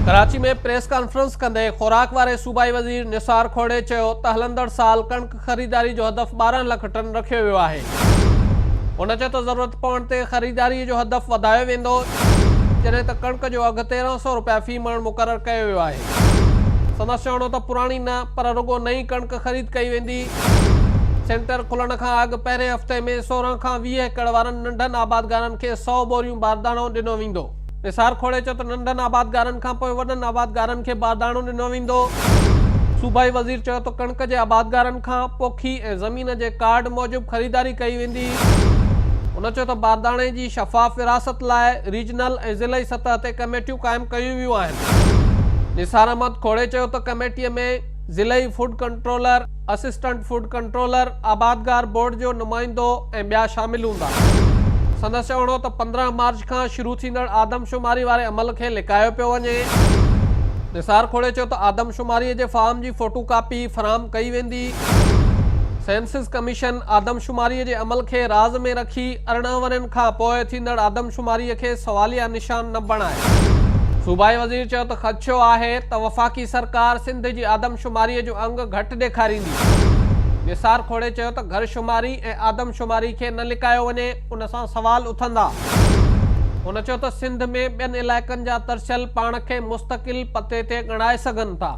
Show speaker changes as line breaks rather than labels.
Karachi ۾ press conference ڪندي خوراڪ واري صوبائي وزير نثار کوڙي چيو ته هلندڙ سال ڪڻڪ خريداري جو هدف 12 لک ٽن رکيو ويو آهي. هن چيو ته ضرورت پوڻ تي خريداري جو هدف وڌايو ويندو، جڏهن ته ڪڻڪ جو اگهه 1300 رپيا في مڻ مقرر ڪيو ويو آهي. سندس چوڻ هو ته پراڻي نه پر رڳو نئين ڪڻڪ خريد ڪئي ويندي. سينٽر کلڻ کان اڳ پهرين هفتي ۾ 16 کان 20 ايڪڙ وارن ننڍن آبادگارن کي سئو ٻوريون بارداڻو ڏنو ويندو. نثار کوڙي چيو ته ننڍن آبادگارن کانپوء وڏن آبادگارن کي بارداڻو ڏنو ويندو. صوبائي وزير چيو ته ڪڻڪ جي آبادگارن کان پوکي ۽ زمين جي ڪارڊ موجب خريداري ڪئي ويندي. هن چيو ته بارداڻي جي شفاف ورهاست لاء ريجنل ۽ ضلعي سطح تي ڪميٽيون قائم ڪيون ويون آهن. نثار احمد کوڙي چيو ته ڪميٽي ۾ ضلعي food controller, assistant food controller, آبادگار بورڊ جو نمائندو ۽ ٻيا شامل هوندا. سندس چوڻ هو ته 15 مارچ کان شروع ٿيندڙ آدمشماري واري عمل کي لڪايو پيو وڃي. نثار کوڙي چيو ته آدمشماري جي فارم جي فوٽو ڪاپي فراهم ڪئي ويندي. سينسز ڪميشن آدمشماري جي عمل کي راز ۾ رکي 18 ورهين کان پوء ٿيندڙ آدمشماري کي سواليه نشان نه بڻائي. صوبائي وزير چيو ته خدشو آهي ته وفاقي سرڪار سنڌ جي آدمشماري جو انگ گهٽ ڏيکاريندي. نثار کوڙي چيو ته گهر شماري ۽ آدمشماري کي نه لڪايو وڃي، ان سان سوال اٿندا. هن چيو ته سنڌ ۾ ٻين علائقن جا ترسيل پاڻ کي مستقل پتي تي ڳڻائي سگهن ٿا.